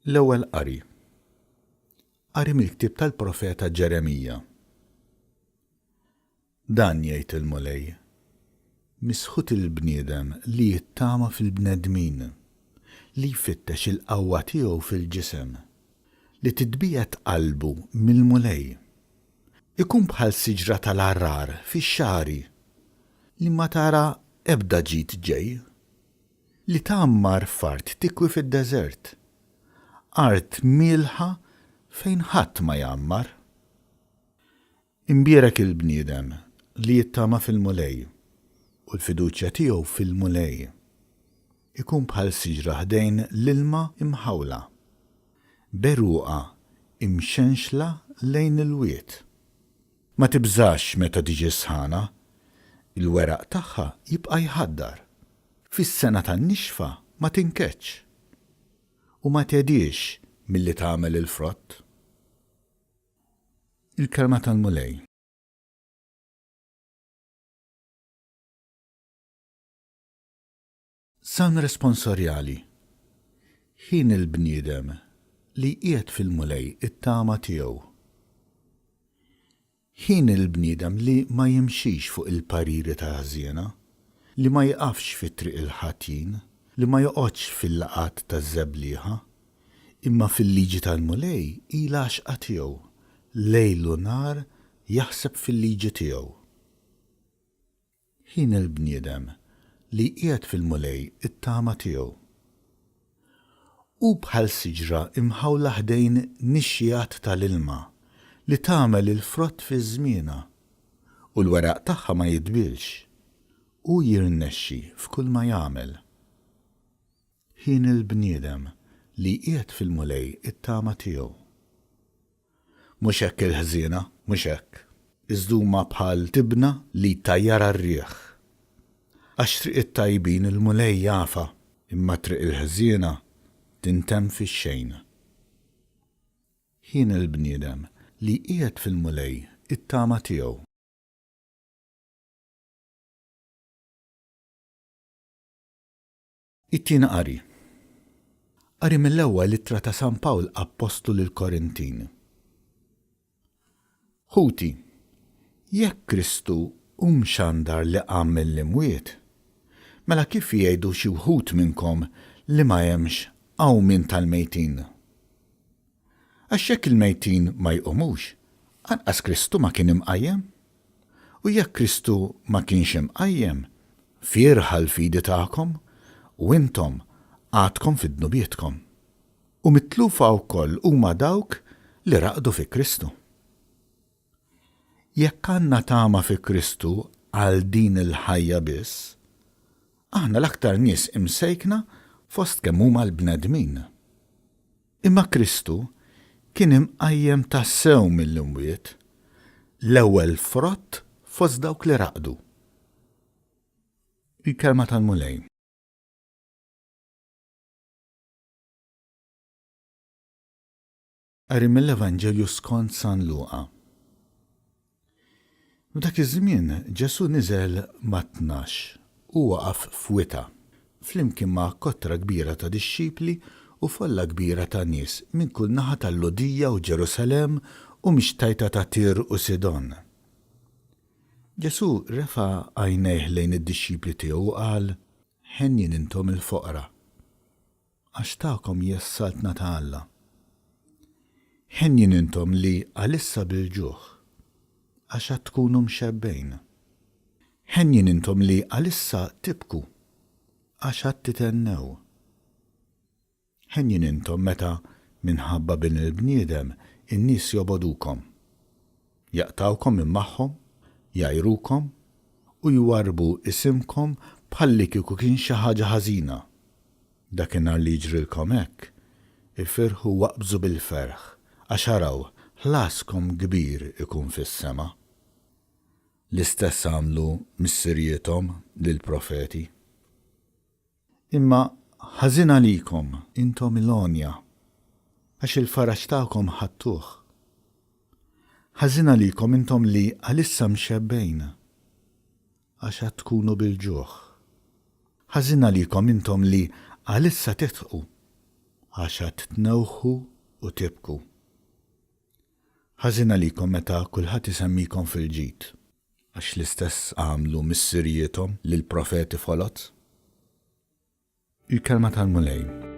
L-Ewwel Qari. Qari mill-ktieb tal-profeta Ġeremija. Dan jgħid il-Mulej, Misħut il-bniedem li jittama fil-bnedmin, li jfittex il-qawwa tiegħu fil-ġisem, li titbiegħed qalbu mill-Mulej. Ikun bħal siġra tal-għargħar fix-xagħri, li ma tara ebda ġid ġej. Li tgħammar f'art tikwi fid-deżert, art mielħa fejn ħadd ma jgħammar. Imbierek il-bniedem li jittama fil-Mulej, u l-fiduċja tiegħu fil-Mulej. Ikun bħal siġra ħdejn l-ilma imħawla, b'għeruqha imxenxla lejn il-wied. Ma tibżax meta tiġi s-sħana, il-weraq tagħha jibqa' jħaddar. Fis-sena tan-nixfa ma tinkeddx, u ma tgħediex milli tagħmel il-frott. Il-Kelma tal-Mulej. Salm Responsorjali Ħin il-bniedem li jqiegħed fil-Mulej it-tama tiegħu. Ħin il-bniedem li ma jimxix fuq il-pariri tal-ħżiena, li ma jiqafx fi triq il-ħatjin, li ma joqgħodx fil-laqgħat taż-żeblieħa, imma fil-liġi tal-Mulej hi l-għaxqa tiegħu, lejl u nhar jaħseb fil-liġi tiegħu. Ħin il-bniedem li jqiegħed fil-Mulej it-tama tiegħu. Hu bħal siġra imħawla ħdejn nixxiegħat tal-ilma li tagħmel il-frott fi żmienha, u l-weraq tagħha ma jidbielx. Hu jirnexxi f'kulma jagħmel. Ħin il-bniedem li jqiegħed fil-Mulej it-tama tiegħu. Mhux hekk il-ħżiena, mhux hekk. Iżda huma bħal tibna li jtajjarha r-riħ. Għax triq it-tajbin il-Mulej jafha, imma triq il-ħżiena tintemm fix-xejn. Ħien il-bniedem li jqiegħed fil-Mulej it-tama tiegħu. It-Tieni Qari. Qari mill-Ewwel Ittra ta' San Pawl Appostlu lill-Korintin. Ħuti, jekk Kristu hu mxandar li qam mill-imwiet, mela kif jgħidu xi wħud minnkom li ma hemmx qawmien tal-mejtin? Għax jekk il-mejtin ma jqumux, anqas Kristu ma kien imqajjem. U jekk Kristu ma kienx imqajjem, fierħa l-fidi tagħkom, u intom għadkom fi dnubietkom. U mitlufa wkoll huma dawk li raqdu fi Kristu. Jekk għandna tama fi Kristu għal din il-ħajja biss, aħna l-aktar nies imsejkna fost kemm huma l-bnedmin. Imma Kristu kien imqajjem tassew mill-imwiet, l-ewwel frott fost dawk li raqdu. Il-Kelma tal-Mulej. Qari mill-Evanġelju skont San Luqa. F'dak iż-żmien Ġesù niżel mat-Tnax u waqaf f'wita, flimkien ma' kotra kbira ta' dixxipli u folla kbira ta' nies minn kull naħa tal-Lhudija u Ġerusalemm u mix-xtajta ta' Tir u Sidon. Ġesù refa' għajnejh lejn id-dixxipli tiegħu u qal, Henjin intom il-foqra, għax tagħkom hija s-saltna ta' Alla. Henjin intom li għalissa bil-ġuħ, għax għad tkunu mxebbgħin. Henjin intom li għalissa tibku, għax għad tithennew. Henjin intom meta, minħabba Bin il-bniedem, in-nies jobogħdukom, jaqtgħukom minn magħhom, jgħajrukom, u jwarrbu isimkom bħallikieku kien xi ħaġa ħażina. Dakinhar li jiġrilkom hekk, ifirħu u aqbżu bil-ferħ, għax araw, ħlaskom kbir ikun fis-sema. L-istess għamlu missirijiethom lill-profeti. Imma ħażin għalikom, intom il-għonja, għax il-faraġ tagħkom ħadtuh. Ħażin għalikom intom li għalissa mxebbgħin, għax għad tkunu bil-ġuħ. Ħażin għalikom intom li għalissa tidħqu, Għax għad tnewħu u tibku. Ħażin għalikom meta kulħadd isemmikom fil-ġid, għax l-istess għamlu missirijiethom lill-profeti foloz. Il-Kelma tal-Mulej.